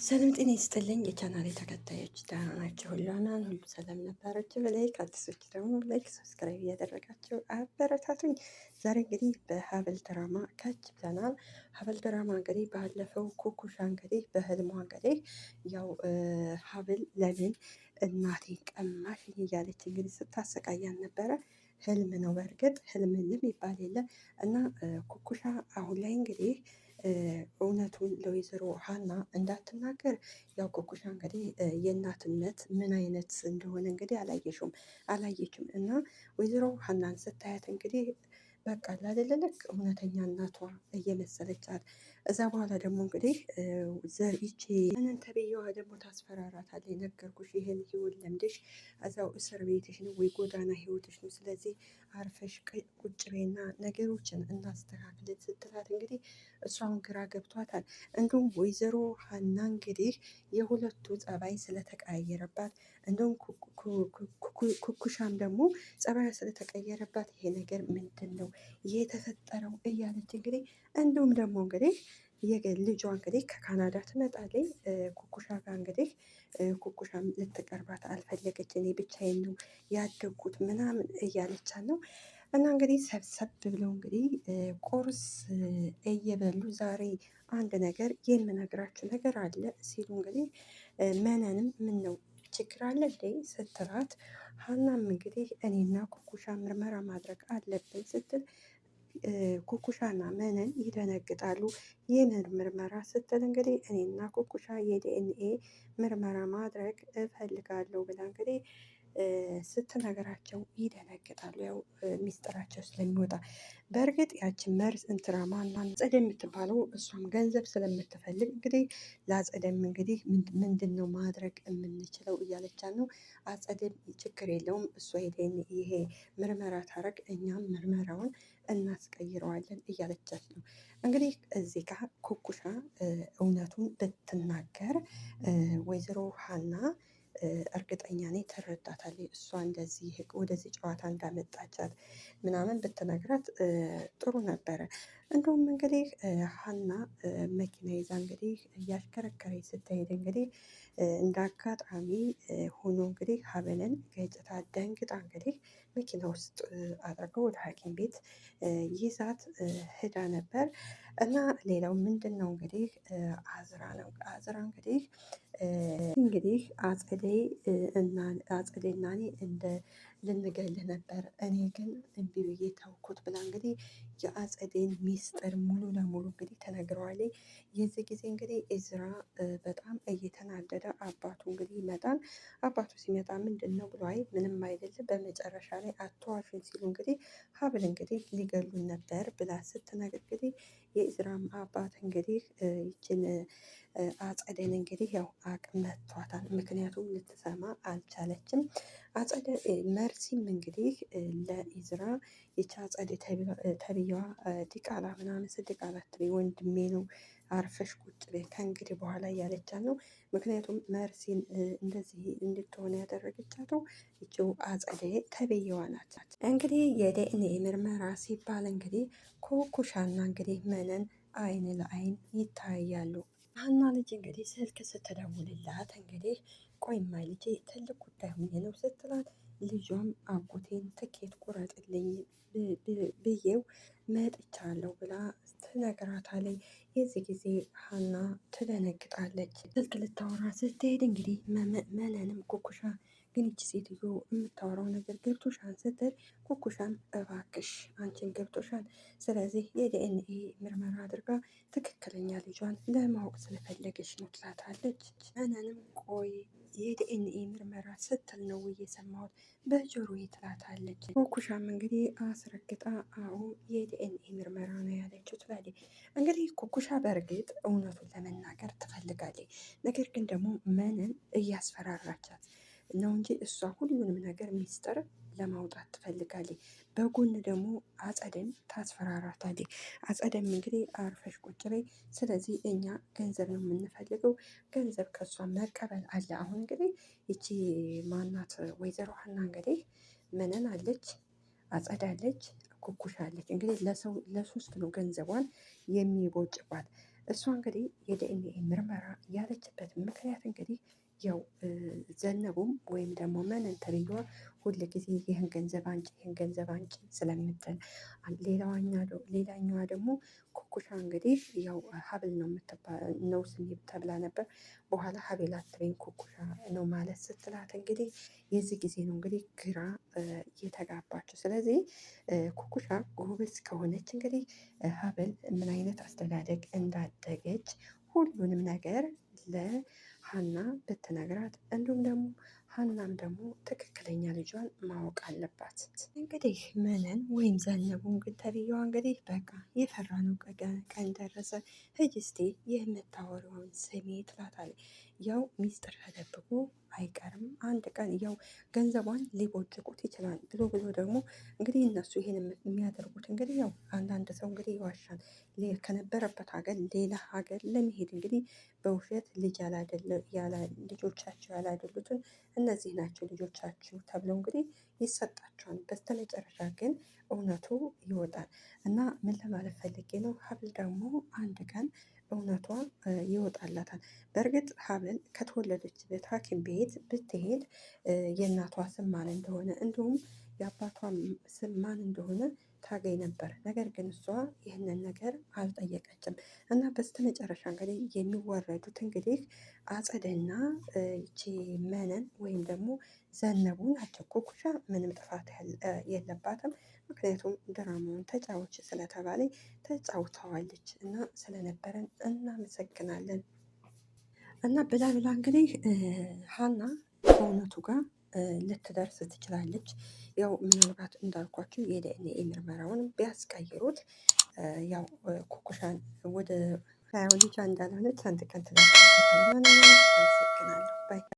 ሰላም ጤና ይስጥልኝ የቻናሌ ተከታዮች ደህና ናቸው? ሁሉ አማን፣ ሁሉ ሰላም ነበራችሁ። በ like አዲሶች ደግሞ like subscribe እያደረጋችሁ አበረታቱኝ። ዛሬ እንግዲህ በሀብል ድራማ ከች ብለናል። ሀብል ድራማ እንግዲህ ባለፈው ኩኩሻ እንግዲህ በህልሟ እንግዲህ ያው ሀብል ለምን እናቴ ቀማሽኝ እያለች እንግዲህ ስታሰቃያን ነበረ። ህልም ነው በእርግጥ ህልም ይባል የለ እና ኩኩሻ አሁን ላይ እንግዲህ እውነቱን ለወይዘሮ ሀና እንዳትናገር ያው ኩኩሻ እንግዲህ የእናትነት ምን አይነት እንደሆነ እንግዲህ አላየሽውም አላየችም እና ወይዘሮ ሀናን ስታያት እንግዲህ በቃ አይደለ ልክ እውነተኛ እናቷ እየመሰለቻት። እዛ በኋላ ደግሞ እንግዲህ ይቺ ምንን ተብዬዋ ደግሞ ታስፈራራታለች። ነገርኩሽ ይሄን ህይወት ለምደሽ እዛው እስር ቤትሽ ነው ወይ ጎዳና ህይወትሽ ነው። ስለዚህ አርፈሽ ቁጭ በይና ነገሮችን እናስተካክል ስትላት እንግዲህ እሷን ግራ ገብቷታል። እንዲሁም ወይዘሮ ሀና እንግዲህ የሁለቱ ጸባይ ስለተቀያየረባት እንዲሁም ኩኩሻም ደግሞ ጸባይ ስለተቀየረባት ይሄ ነገር ምንድን ነው የተፈጠረው እያለች እንግዲህ እንዲሁም ደግሞ እንግዲህ ልጇ እንግዲህ ከካናዳ ትመጣለች። ኩኩሻ ጋር እንግዲህ ኩኩሻም ልትቀርባት አልፈለገች። እኔ ብቻዬን ነው ያደግኩት ምናምን እያለቻት ነው። እና እንግዲህ ሰብሰብ ብለው እንግዲህ ቁርስ እየበሉ ዛሬ አንድ ነገር የምነግራችሁ ነገር አለ ሲሉ እንግዲህ መነንም ምን ነው ችግር አለ እንዴ ስትላት፣ ሀናም እንግዲህ እኔና ኩኩሻ ምርመራ ማድረግ አለብን ስትል ኩኩሻና መነን ይደነግጣሉ። የምን ምርመራ ስትል እንግዲህ እኔና ኩኩሻ የዲኤንኤ ምርመራ ማድረግ እፈልጋለሁ ብላ እንግዲህ ስትነግራቸው ይደነግጣሉ። ያው ሚስጥራቸው ስለሚወጣ በእርግጥ ያችን መርዝ እንትራ ማና ጸደይ የምትባለው እሷም ገንዘብ ስለምትፈልግ እንግዲህ ለአጸደም እንግዲህ ምንድን ነው ማድረግ የምንችለው እያለቻት ነው። አጸደም ችግር የለውም እሷ ሄደን ይሄ ምርመራ ታረግ እኛም ምርመራውን እናስቀይረዋለን እያለቻት ነው። እንግዲህ እዚህ ጋር ኩኩሻ እውነቱን ብትናገር ወይዘሮ ሀና እርግጠኛ ነኝ ትረዳታለች። እሷ እንደዚህ ወደዚህ ጨዋታ እንዳመጣቻት ምናምን ብትነግራት ጥሩ ነበረ። እንደውም እንግዲህ ሀና መኪና ይዛ እንግዲህ እያሽከረከረች ስትሄድ እንግዲህ እንደ አጋጣሚ ሆኖ እንግዲህ ሀብልን ገጭታ ደንግጣ እንግዲህ መኪና ውስጥ አድርገው ወደ ሐኪም ቤት ይዛት ሄዳ ነበር። እና ሌላው ምንድን ነው እንግዲህ አዝራ ነው። አዝራ እንግዲህ እንግዲህ አጸዴ እና አጸዴ እና እኔ እንደ ልንገልህ ነበር እኔ ግን እምቢ ብዬ ተውኩት ብላ እንግዲህ የአጸዴን ሚስጥር ሙሉ ለሙሉ እንግዲህ ተነግረዋለች። የዚህ ጊዜ እንግዲህ እዝራ በጣም እየተናደደ አባቱ እንግዲህ ይመጣል። አባቱ ሲመጣ ምንድን ነው ብሎ አይ ምንም አይደለም፣ በመጨረሻ ላይ አትዋሹን ሲሉ እንግዲህ ሀብል እንግዲህ ሊገሉን ነበር ብላ ስትነግር እንግዲህ የኢዝራም አባት እንግዲህ ይችን አጸደን እንግዲህ ያው አቅም መጥቷታል። ምክንያቱም ልትሰማ አልቻለችም። አጸደ መርሲም እንግዲህ ለኢዝራ ይቺ አጸደ ተብዬዋ ዲቃላ ምናምን ስዲቃላ ትበይ ወንድሜ ነው አርፈሽ ቁጭ በይ ከእንግዲህ በኋላ እያለቻት ነው። ምክንያቱም መርሲን እንደዚህ እንድትሆን ያደረገቻት ይቺው አጸደ ተብዬዋ ናት። እንግዲህ የዲኤንኤ ምርመራ ሲባል እንግዲህ ኩኩሻና እንግዲህ መነን አይን ለአይን ይታያሉ። ሀና ልጅ እንግዲህ ስልክ ስትደውልላት እንግዲህ ቆይማ ልጄ ትልቅ ጉዳይ ሆኜ ነው ስትላት፣ ልጇም አጎቴን ትኬት ቁረጥልኝ ብዬው መጥቻለሁ ብላ ትነግራታለች። የዚህ ጊዜ ሀና ትደነግጣለች። ስልክ ልታወራ ስትሄድ እንግዲህ መነንም ኩኩሻ ግን ይቺ ሴትዮ የምታወራው ነገር ገብቶሻል ስትል፣ ኩኩሻም እባክሽ አንቺን ገብቶሻል፣ ስለዚህ የዲኤንኤ ምርመራ አድርጋ ትክክለኛ ልጇን ለማወቅ ስለፈለገች ነው ትላታለች። መነንም ቆይ የዲኤንኤ ምርመራ ስትል ነው እየሰማሁት በጆሮዬ ትላታለች። ኩኩሻም እንግዲህ አስረግጣ አዎ የዲኤንኤ ምርመራ ነው ያለችው ትላለች። እንግዲህ ኩኩሻ በእርግጥ እውነቱን ለመናገር ትፈልጋለች። ነገር ግን ደግሞ መነን እያስፈራራቻት ነው እንጂ እሷ ሁሉንም ነገር ሚስጥር ለማውጣት ትፈልጋለች። በጎን ደግሞ አጸደን ታስፈራራታለች። አጸደም እንግዲህ አርፈሽ ቁጭ በይ፣ ስለዚህ እኛ ገንዘብ ነው የምንፈልገው፣ ገንዘብ ከእሷ መቀበል አለ። አሁን እንግዲህ ይቺ ማናት ወይዘሮ ሀና እንግዲህ መነን አለች፣ አጸዳለች፣ ኩኩሻለች። እንግዲህ ለሰው ለሶስት ነው ገንዘቧን የሚቦጭባት። እሷ እንግዲህ የዲኤንኤ ምርመራ ያለችበት ምክንያት እንግዲህ ያው ዘነቡም ወይም ደግሞ መነን ተብዬዋ ሁል ጊዜ ይህን ገንዘብ አንጪ፣ ይህን ገንዘብ አንጪ ስለምትል፣ ሌላኛዋ ደግሞ ኩኩሻ እንግዲህ ያው ሀብል ነው ነው ስሜ ተብላ ነበር። በኋላ ሀብል አትበይኝ ኩኩሻ ነው ማለት ስትላት እንግዲህ የዚህ ጊዜ ነው እንግዲህ ግራ የተጋባችው። ስለዚህ ኩኩሻ ጎበዝ ከሆነች እንግዲህ ሀብል ምን አይነት አስተዳደግ እንዳደገች ሁሉንም ነገር ለሀና ብትነግራት፣ እንዲሁም ደግሞ ሀናም ደግሞ ትክክለኛ ልጇን ማወቅ አለባት። እንግዲህ መነን ወይም ዘነቡ ተብዬዋ እንግዲህ በቃ የፈራነው ቀን ደረሰ፣ ሂጂ እስቲ የምታወሪውን ስሜ ትላታለች። ያው ሚስጥር ተደብቆ አይቀርም፣ አንድ ቀን ያው ገንዘቧን ሊቦጭቁት ይችላል። ብሎ ብሎ ደግሞ እንግዲህ እነሱ ይሄን የሚያደርጉት እንግዲህ ያው አንዳንድ ሰው እንግዲህ ይዋሻል። ከነበረበት ሀገር ሌላ ሀገር ለመሄድ እንግዲህ በውሸት ልጅ ልጆቻቸው ያላደሉትን እነዚህ ናቸው ልጆቻችሁ ተብለው እንግዲህ ይሰጣቸዋል። በስተመጨረሻ ግን እውነቱ ይወጣል። እና ምን ለማለት ፈልጌ ነው፣ ሀብል ደግሞ አንድ ቀን እውነቷ ይወጣላታል። በእርግጥ ሀብል ከተወለደችበት ሐኪም ቤት ብትሄድ የእናቷ ስም ማን እንደሆነ እንዲሁም የአባቷ ስም ማን እንደሆነ ታገኝ ነበር። ነገር ግን እሷ ይህንን ነገር አልጠየቀችም። እና በስተመጨረሻ እንግዲህ የሚወረዱት እንግዲህ አጸደና ይቺ መነን ወይም ደግሞ ዘነቡ ናቸው። ኩኩሻ ምንም ጥፋት የለባትም። ምክንያቱም ድራማውን ተጫዎች ስለተባለ ተጫውተዋለች። እና ስለነበረን እናመሰግናለን። እና ብላ ብላ እንግዲህ ሀና ከእውነቱ ጋር ልትደርስ ትችላለች። ያው ምናልባት እንዳልኳችሁ የዲኤንኤ ምርመራውን ቢያስቀይሩት ያው ኩኩሻን ወደ ልጇ እንዳልሆነች አንድ ቀን ትደርስበታለች።